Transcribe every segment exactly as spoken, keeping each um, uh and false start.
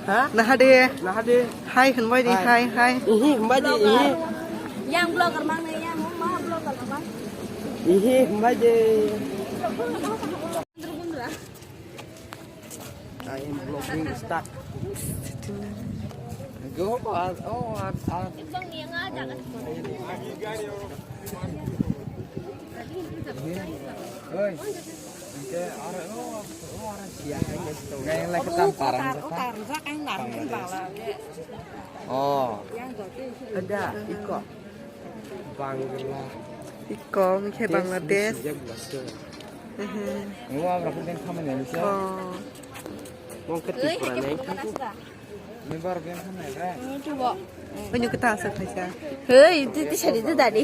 Ha? Naha de. Naha de. Hai, hwnbai di, hai, hai. Ihi, hwnbai di, ihi. Yang vlogger mang na, yang ma vlogger mang. Ihi, hwnbai di. I am vlogging start. Go, ah, oh, ah, ah. Oi. Ngai lai ketam parang. Oh. Ada iko. Bangla. Iko mungkin Bangladesh. Sijak basa. Hehe. Ngu abra kudin khamani bisa. Oh. Mungkin Tripura nai. Member game kan ya? Ini kita asal saja. Hei, itu, itu sari itu tadi.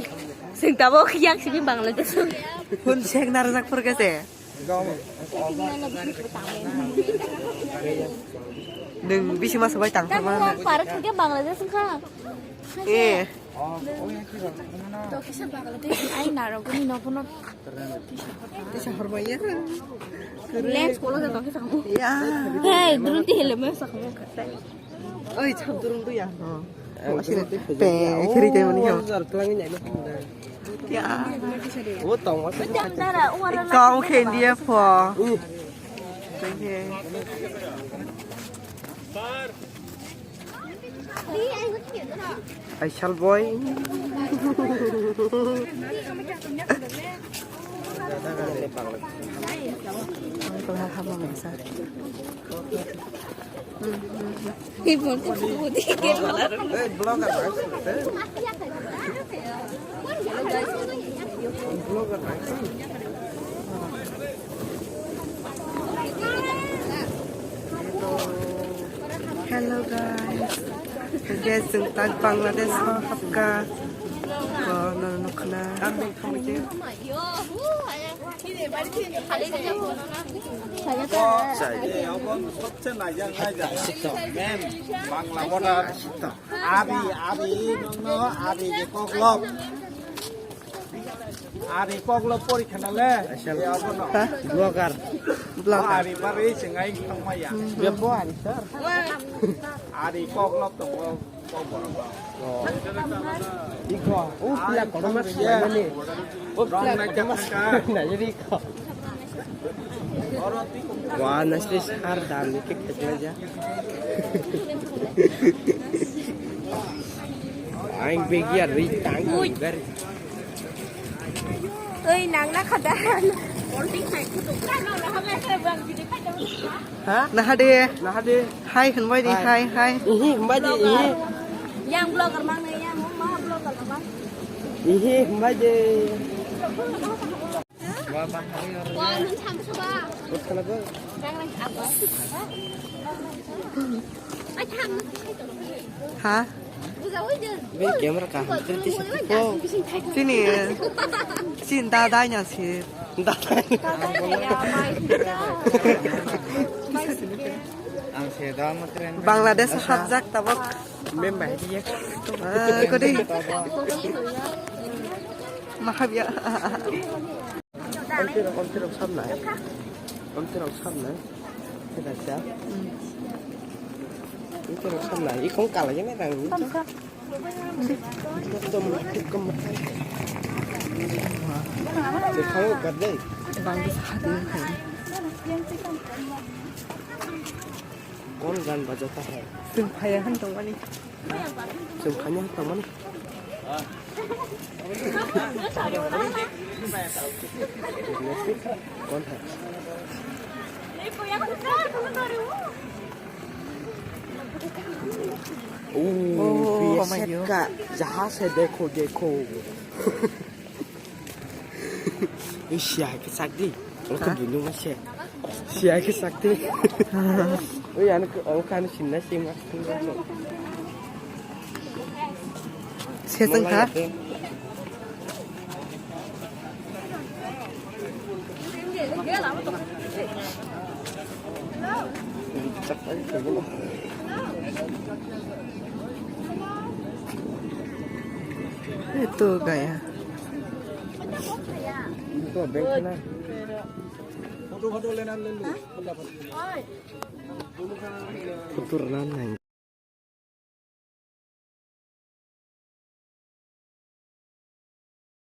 Sing tabok yang sini Bangladesh. Pun sek narajak pur kese. Nung bisi masa bai tang. Kamu park ke Bangladesh ka? Eh. Ai narok ni no puno. Tisa hormaya. Lens kolo da toki samu. Ya. Hey, durun ti hele me sakmo. Oi, cham durun tu ya. Oh. Pe, kiri te mani yo. Ya. Kau ke India po. Thank you. Aisal boy. Hello guys. Guys, chwng tak Bangladesh o hapkha. Bo no nukna. Bangla border. Abi, abi, nokno, abi je koklop. Ari koklo porikha na le. Aisal. Ye, abono. Ha? Vlogger. Vlogger. Ari bari singai tongmaya. Hmm. Bebo ari sir. Ari koklo tongo, kok borok. Oh. Iko, oh, pila korma sumai mani. Oh, pila korma sumai mani, iko. Wah, nasi sar dam ni kek kek aja. Aing begi ar ri tang. Ui. Bar. Oi, nang na khada. Ha? Naha de. Naha de. Hai, hwnbai di, hai, hai. Ihi, hwnbai di, ihi. Yang vlogger mang na, yang ma vlogger mang. Ihi, hwnbai di. Ha? Be camera ka. Sini. Sini dadai na si. Dadai. Ang se da ma tren. Bangladesh hapjak tabok. Membai dia. Ah, kodi. Mahabia. Ontirok, ontirok samnai. Ontirok samnai. Khe daisa. Ontirok samnai. Ikong kala jene tang. Ekdom, ekdom. Bangladesh hati. Kon gan bajata hai? Chwng phaiya han tongmani. Chwng phaiya han tongmani. Kon hai? Oh, oh, B S F ka, yaha se dekho, dekho. Ui, siya ke sak di. Oke, ha? Bini masih. Siya ke sak di. Ui, anu ke, oh, kan sinna sima. Sesang ha? Itu gaya. Itu bengkina. Kuturna nang.